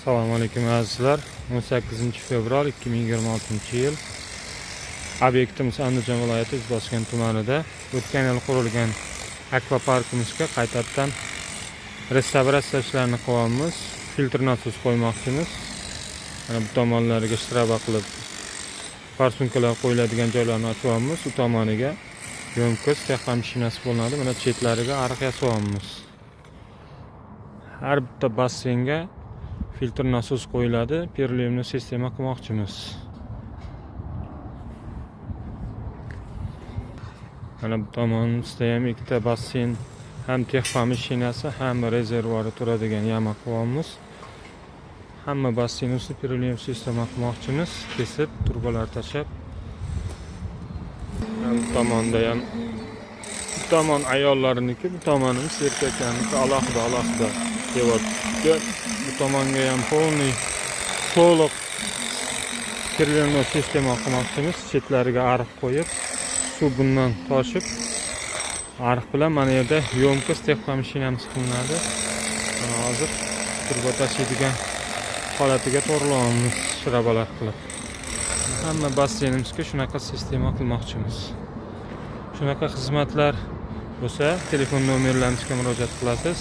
Assalomu alaykum, azizlar. 18 fevral 2026 yil. Obyektimiz Andijon viloyati, Izboskan tumanida. O'tgan yil qurilgan akvaparkimizga qaytadan restavratsiya ishlarini qilyapmiz. Filtr nasos qo'ymoqchimiz. Mana bu tomonlariga shtraba qilib, форсунка lar qo'yiladigan joylarni ochyapmiz. U tomoniga ёмкость техпомещение si bo'linadi. Mana chetlariga ariq yasayapmiz. Har bitta basseynga filtr nasos qo'yiladi. Переливной sistema qilmoqchimiz. Mana bu tomonimizda ham ikkita basseyn, ham техпомещение si, ham rezervuari turadigan яма qilyapmiz. Hamma basseynimizni перелив sistema qilmoqchimiz, kesib, trubalar tashlab. Mana bu tomonda ham, bu tomon ayollarniki, bu tomonimiz erkaklarniki, alohida alohida devor tutgan. Bu tomonga ham полный, to'liq переливной sistema qilmoqchimiz. Chetlariga ariq qo'yib, suv bundan toshib, ariq bilan mana yerda ёмкость техпомещение miz qilinadi. Mana hozir truba tashiydigan holatiga to'g'rilayapmiz, shrabalar qilib. Hamma basseynimizga shunaqa sistema qilmoqchimiz. Shunaqa xizmatlar bo'lsa, telefon nomerlarimizga murojaat qilasiz.